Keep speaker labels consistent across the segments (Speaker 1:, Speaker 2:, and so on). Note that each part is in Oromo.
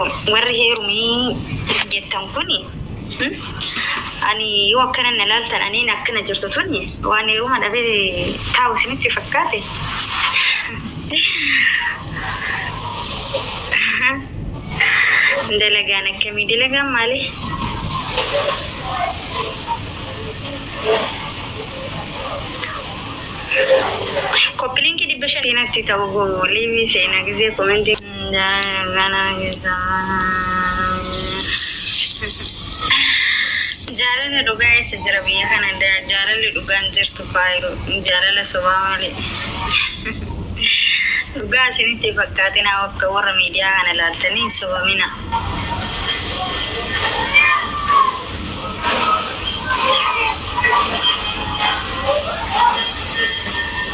Speaker 1: Warri heerumii jettan kuni ani yoo akkana na laaltan aniin akkana jirtu tuni waan heeruma dhabee taa'u isinitti fakkaate. Dalagaan akkamii dalagaan maali? Koppiliinkii 500 seenatti ta'u liivii seenaa gisee komentii Jaalalli dhugaa eessa jira biyya kana jaalalli dhugaan jirtu faayiru jaalala sobaa malee. Dhugaa isinitti fakkaatina akka warra miidiyaa kana laaltanii hin sobamina.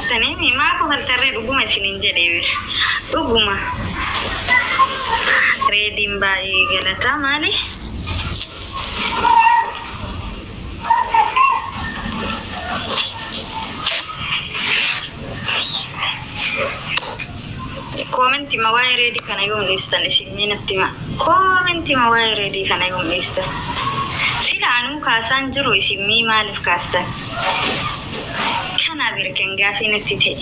Speaker 1: Tanii maa kofaltarree dhuguma isiniin jedhee bir dhuguma. Reediin baay'ee galataa maali? Koomenti ma waa'ee reedii kana yoom dhiistan isin mee natti hima. Koomenti ma waa'ee reedii kana yoom dhiistan? Sila anuu kaasaan jiru isin mii maaliif kaastan? Kanaa birkan gaafii natti ta'e.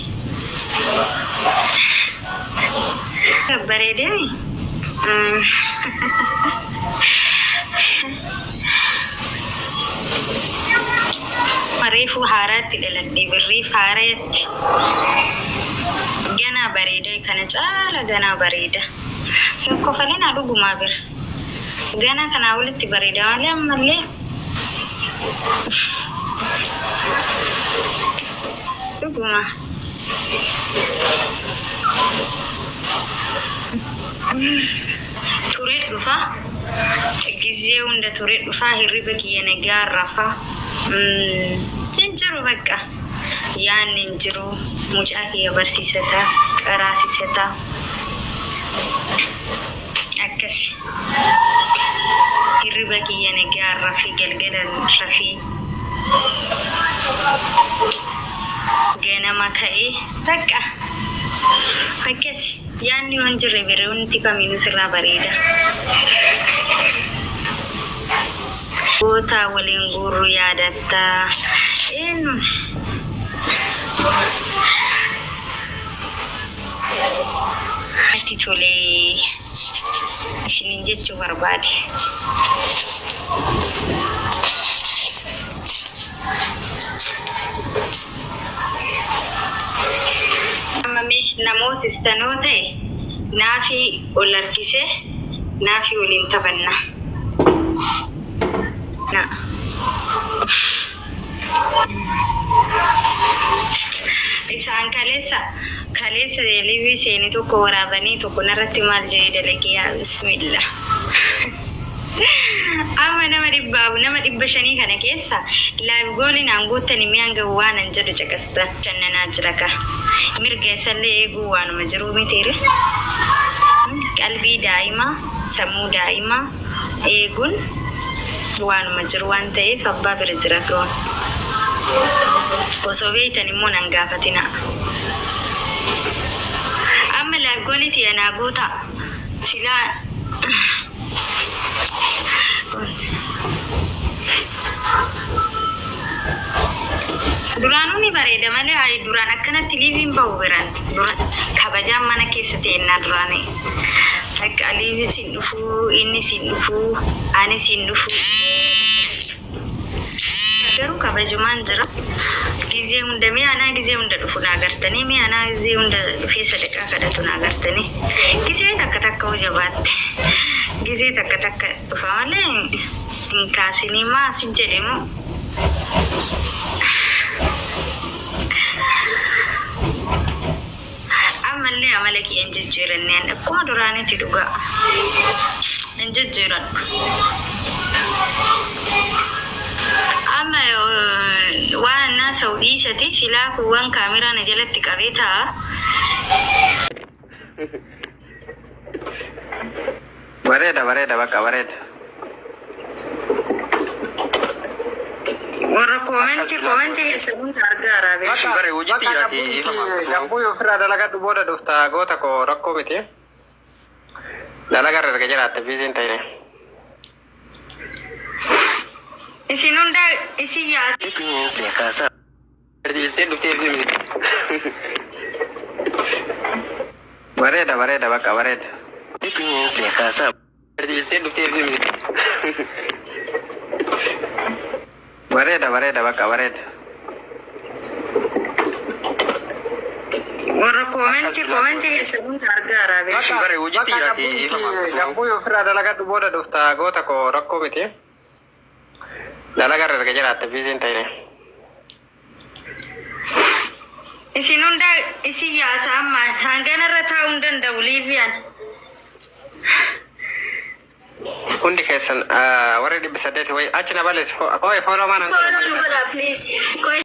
Speaker 1: Bareedeemi? Reefuu haaraatti dhaladhe birriif haarayatti. Ganaa bareeda kana caala ganaa bareeda. Hin kofalinaa dhugumaa bira. Ganaa kanaa olitti bareeda malee ammallee dhuguma. Ture dhufa. Gizee hunda ture dhufa hirriba kiyya nagaa rafa. Hin jiru bakka. Yaanni hin jiru. Mucaa kiyya barsiisataa, qaraasisataa. Akkas. Hirriba kiyya nagaa rafii galgala rafii. Ganama ka'ee bakka. Akkas. Yaanni yoo hin jirre bere wanti kamiinuu sirraa bareeda. Gootaa waliin guurru yaadatta. Eenyu? Natti tolee isiniin jechuu barbaade. Amma mee namoosistan yoo ta'e naafii ol harkisee naafii waliin taphanna. Na. Isaan kaleessa kaleessa liivii seeni tokko waraabanii tokko narratti maal jedhee dalagee yaa bismillah. Amma nama dhibbaaf nama 500 kana keessa live goal naan guuttani mee hanga waanan jedhu caqastan. Bashannanaa jira ka. Mirga isallee eeguu waanuma jiruu mitiire. Qalbii daa'imaa, sammuu daa'imaa eeguun waanuma jiru waan ta'eef abbaa bira jira tuun. Osoo beeytan immoo nan gaafatinaa. Amma live goal tiyya naa guutaa. Silaa Duraanuu ni bareeda malee ayi duraan akkanatti liiviin bahu biran duraan kabajaan mana keessa teennaa duraanii bakka liivi siin dhufuu inni siin dhufuu ani siin dhufuu Garuu kabajumaan jira. Gizee hunda mee anaa gizee hunda dhufu naa gartanii mee anaa gizee hunda dhufee sadaqaa kadhatu naa gartanii gizee takka takka hoo jabaatte gizee takka takka dhufa malee hin kaasinii maa si jedhe moo. Ammallee amala kiyya hin jijjiiranne ani akkuma duraaniiti dhugaa hin jijjiiradhu. Amma waan annaa sa'u dhiisati silaa kuuwwan kaameraa na jalatti qabee taa'a.
Speaker 2: Bareeda bareeda bakka bareeda.
Speaker 1: Warra koomentii koomentii keessa hunda argaa raabee.
Speaker 2: Ishi
Speaker 3: Bare hojiitti
Speaker 2: Bakka
Speaker 3: jiraate
Speaker 2: gabbuu
Speaker 3: ifama
Speaker 2: miti
Speaker 3: akkasuma.
Speaker 2: gabbuu ofirraa dalagadhu booda dhufta goota koo rakkoo miti. Dalagarra erga jiraatte busy hin ta'ine.
Speaker 1: Isin hunda isin yaasa.
Speaker 2: Jettee dhuftee miti. Bareeda, bareeda, bakka bareeda. Jettee dhuftee miti. Bareeda, bareeda, bakka bareeda.
Speaker 1: Warra comment keessa hunda argaa beeku.
Speaker 3: Bare hojiitti jiraati ifama akkasuma.
Speaker 2: Gabbuu ofirraa dalagadhu, booda dhufta goota koo, rakkoo miti. Dalagarra erga jiraatte busy hin ta'ine.
Speaker 1: Isin hunda isin yaasa, amma hanganarra taa'uu hin danda'u liiviyaan.
Speaker 2: Hundi keessan warri 800 wayi achi na balleessi. Hooy, follow maan.
Speaker 4: Follow nu godhaa, please. Qoy.